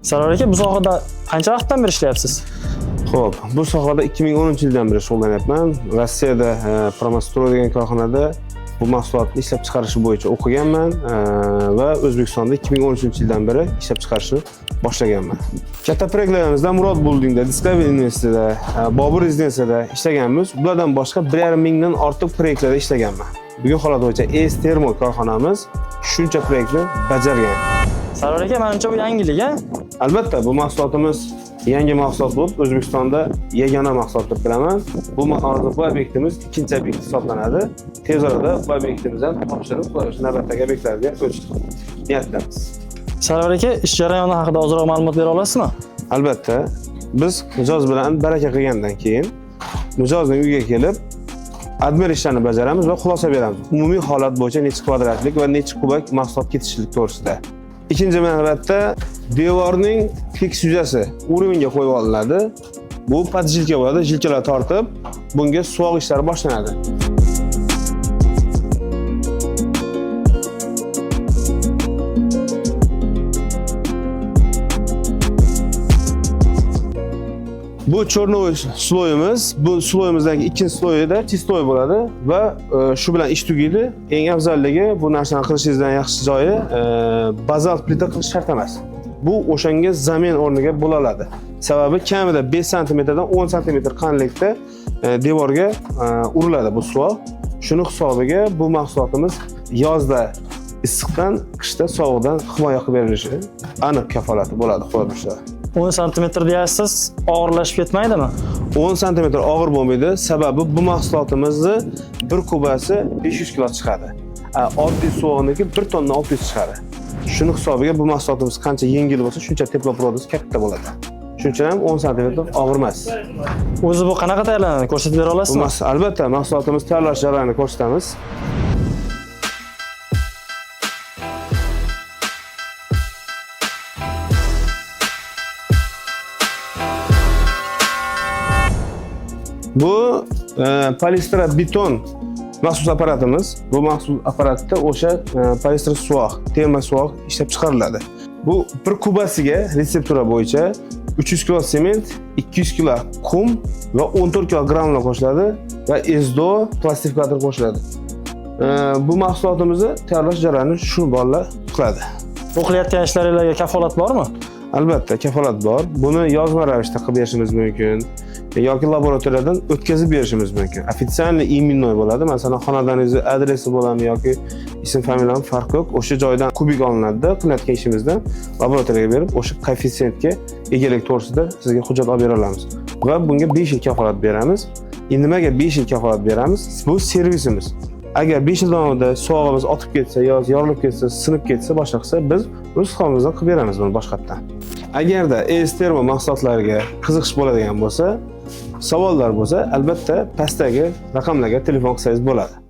Sarvar aka, bu sohada qancha vaqtdan beri ishlayapsiz? Xo'p, bu sohada 2010-yildan beri shug'ullanyapman. Rossiyada Promostroy degan korxonada bu mahsulotni ishlab chiqarish bo'yicha o'qiganman va O'zbekistonda 2013-yildan beri ishlab chiqarishni boshlaganman. Katta proyektlarimizda Murod Buildingda, Discovery Investida, Bobur Rezidensiyada ishlaganmiz. Bulardan boshqa 1,5 mingdan ortiq proyektlarda ishlaganman. Bugun holat bo'yicha Es Termo korxonamiz shuncha proyektni bajargan. Sarvar aka, menimcha bu yangilik, a? Albatta, bu mahsulotimiz yangi mahsulot bo'lib, O'zbekistonda yagona mahsulot deb bilaman. Bu hozir bu obyektimiz ikkinchi obyekt hisoblanadi. Tez orada bu obyektimizdan topshirib, xudo navbatdagi obyektlarga o'tish niyatidamiz. Sarvar aka, ish jarayoni haqida ozroq ma'lumot bera olasizmi? Albatta, biz mijoz bilan baraka qilgandan keyin mijozning uyiga kelib admer ishlarini bajaramiz va xulosa beramiz. Umumiy holat bo'yicha necha kvadratlik va necha kubak mahsulot ketishlik to'g'risida. Ikkinchi navbatda devorning tekis yuzasi уровень ga qo'yib olinadi. Bu поджилка bo'ladi, jilkalar tortib, bunga suvoq ishlari boshlanadi. Bu черновой слой imiz, bu слой imizdagi ikkinchi слой ida чистой bo'ladi va shu bilan ish tugaydi. Eng afzalligi bu narsani qilishingizdan yaxshi joyi bazalt plita qilish shart emas. Bu o'shanga замен o'rniga bo'la oladi. Sababi kamida 5 sm dan 10 sm qalinlikda devorga uriladi bu suvoq. Shuni hisobiga bu mahsulotimiz yozda issiqdan, qishda sovuqdan himoya qilib berilishi aniq kafolati bo'ladi, xudo xohlasa. 10 santimetr deyapsiz, og'irlashib ketmaydimi? 10 santimetr og'ir bo'lmaydi. Sababi bu mahsulotimizni bir kubasi 500 kilo chiqadi. Oddiy suvoqniki 1 tonna 600 chiqadi. Shuni hisobiga bu mahsulotimiz qancha yengil bo'lsa, shuncha теплопровод imiz katta bo'ladi. Shuning uchun ham 10 santimetr og'ir emas. O'zi bu qanaqa tayyorlanadi? Ko'rsatib bera Bu olasizmi? Albatta mahsulotimiz tayyorlash jarayonini ko'rsatamiz. Bu polistira beton maxsus apparatimiz. Bu maxsus apparatda o'sha polistira suvoq, terma suvoq ishlab chiqariladi. Bu bir kubasiga retseptura bo'yicha 300 kilo sement, 200 kilo qum va 14 kilo granula qo'shiladi va SDO plastifikator qo'shiladi. Bu mahsulotimizni tayyorlash jarayonini shu bolalar qiladi. Bu qilayotgan ishlaringizga kafolat bormi? Albatta, kafolat bor. Buni yozma ravishda qilib berishimiz mumkin yoki laboratoriyadan o'tkazib berishimiz mumkin. Официальный именной bo'ladi. Masalan, xonadoningizni adresi bo'ladimi yoki ism familiyami farqi yo'q. O'sha joydan kubik olinadi, qilayotgan ishimizdan laboratoriyaga berib, o'sha koeffitsiyentga egalik to'g'risida sizga hujjat olib bera olamiz. Va bunga 5 yil kafolat beramiz. Endi nimaga 5 yil kafolat beramiz? Bu servisimiz. Agar 5 yil davomida sog'imiz otib ketsa, yo yorilib ketsa, sinib ketsa, boshqa qilsa, biz o'z hisobimizdan qilib beramiz buni boshqatdan. Agarda Es Termo mahsulotlariga qiziqish bo'ladigan bo'lsa, savollar bo'lsa, albatta pastdagi raqamlarga telefon qilsangiz bo'ladi.